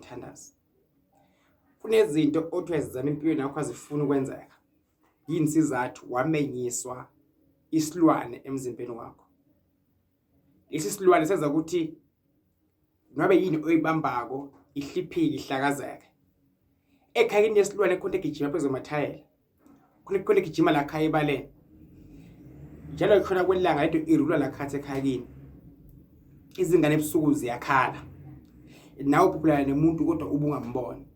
umthandazi. Kunezinto othi uyazizama empilweni yakho azifuni ukwenzeka. Yini isizathu wamenyiswa isilwane emzimbeni wakho? Lesi silwane senza ukuthi ngabe yini oyibambako ihliphike ihlakazeke. Ekhaya kunesilwane khona egijima phezu kwamathayela. Khona egijima la khaya ebaleni. Njalo khona kwelanga lento irula la khathi ekhaya kini. Izingane ebusuku ziyakhala. Nawe uphuphulana nemuntu kodwa ubungamboni.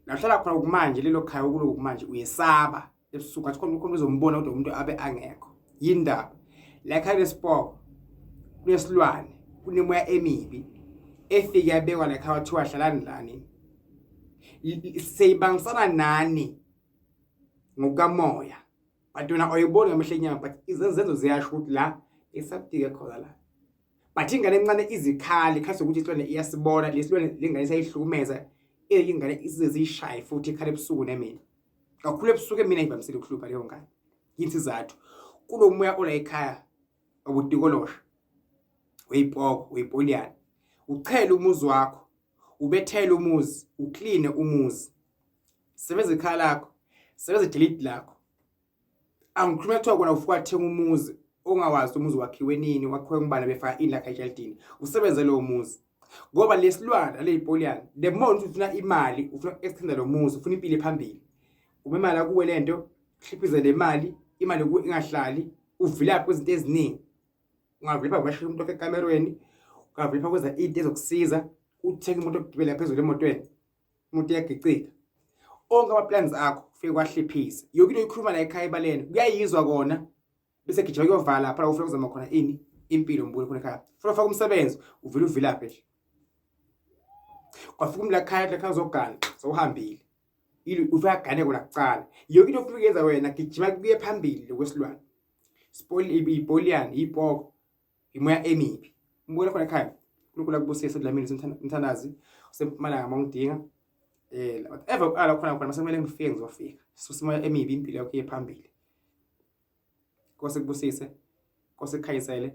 La uhlala khona kumanje lelo khaya okulo kumanje uyesaba ebusuku athi khona ukhona uzombona kodwa umuntu abe angekho. Yindaba. La ekhaya lesipoko kunesilwane kunemoya emibi efike yabekwa la ekhaya wathiwa hlalani lani. Seyibangisana nani ngokukamoya. But wena awuyiboni ngamehlo enyama but izenzo ziyasho ukuthi la isabudike khona la. But ingane encane izikhali khathi ukuthi isilwane iyasibona lesilwane lengane isayihlukumeza ingane isize ziyishaye futhi ikhala ebusuku nemini. Kakhulu ebusuku emini ayivamisile ukuhlupha leyo ngane. Yini isizathu? Kulo moya ola ekhaya obutikolosha uyipoko uyipoliyana uchele umuzi wakho ubethele umuzi ukline umuzi sebenza ikhaya lakho sebenza idelete lakho angikhuluma kuthiwa kona ufika wathenga umuzi ongawazi umuzi wakhiwe nini wakhiwe ngubani befaka ini lakha ejaldini usebenze lowo muzi ngoba lesilwane aleyipoliyana the more ufuna imali ufuna extenda lo muzi ufuna impilo ephambili uma imali akuwe lento hliphize le mali imali kuwe ingahlali uvilaphi kwizinto eziningi ungavilapha kwashiya umuntu wakhe ekamerweni ungavilapha kwenza into ezokusiza uthenge umuntu okugibela phezulu emotweni umuntu uyagicika onke ama-plans akho ufike kwahliphisa yonke into oyikhuluma la ekhaya ebaleni kuyayizwa kona bese gijima kuyovala lapha la ufuna kuzama khona ini impilo mbulo khona ekhaya ufuna ufaka umsebenzi uvele uvilaphe nje kwafika umntu lakhaya lakhaya uzogana sewuhambile ili ufika agane kona kucala yonke into ofuna ukuyenza wena gijima kuye phambili lokwesilwane ipoliyani ipoko imoya emibi umbukela khona ekhaya uNkulunkulu akubusise uDlamini umthandazi usempumalanga uma ungidinga whatever uqala khona khona masekumele ngifike ngizofika susa imoya emibi impilo yakho iye phambili. Nkosi kubusise, Nkosi kukhanyisele,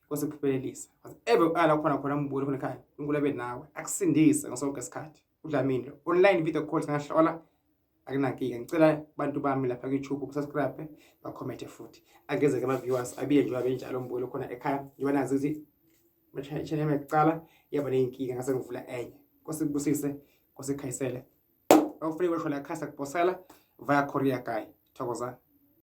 Nkosi kuphumelelise. Whatever uqala khona khona umbukela khona ekhaya uNkulunkulu abe nawe akusindise ngaso sonke isikhathi. UDlamini lo online video call singahlola akunankinga. Ngicela abantu bami lapha ku-YouTube usubscribe bakhomenthe futhi angezeke ama-viewers abiye njengoba benjalo mbukelo khona ekhaya njengoba nazi ukuthi channel yami yakuqala yaba ney'nkinga ngase ngivula enye. Nkosi kubusise, Nkosi kukhanyisele. Awufike kwesho la ekhaya sakuposela via courier guy. Thokozani.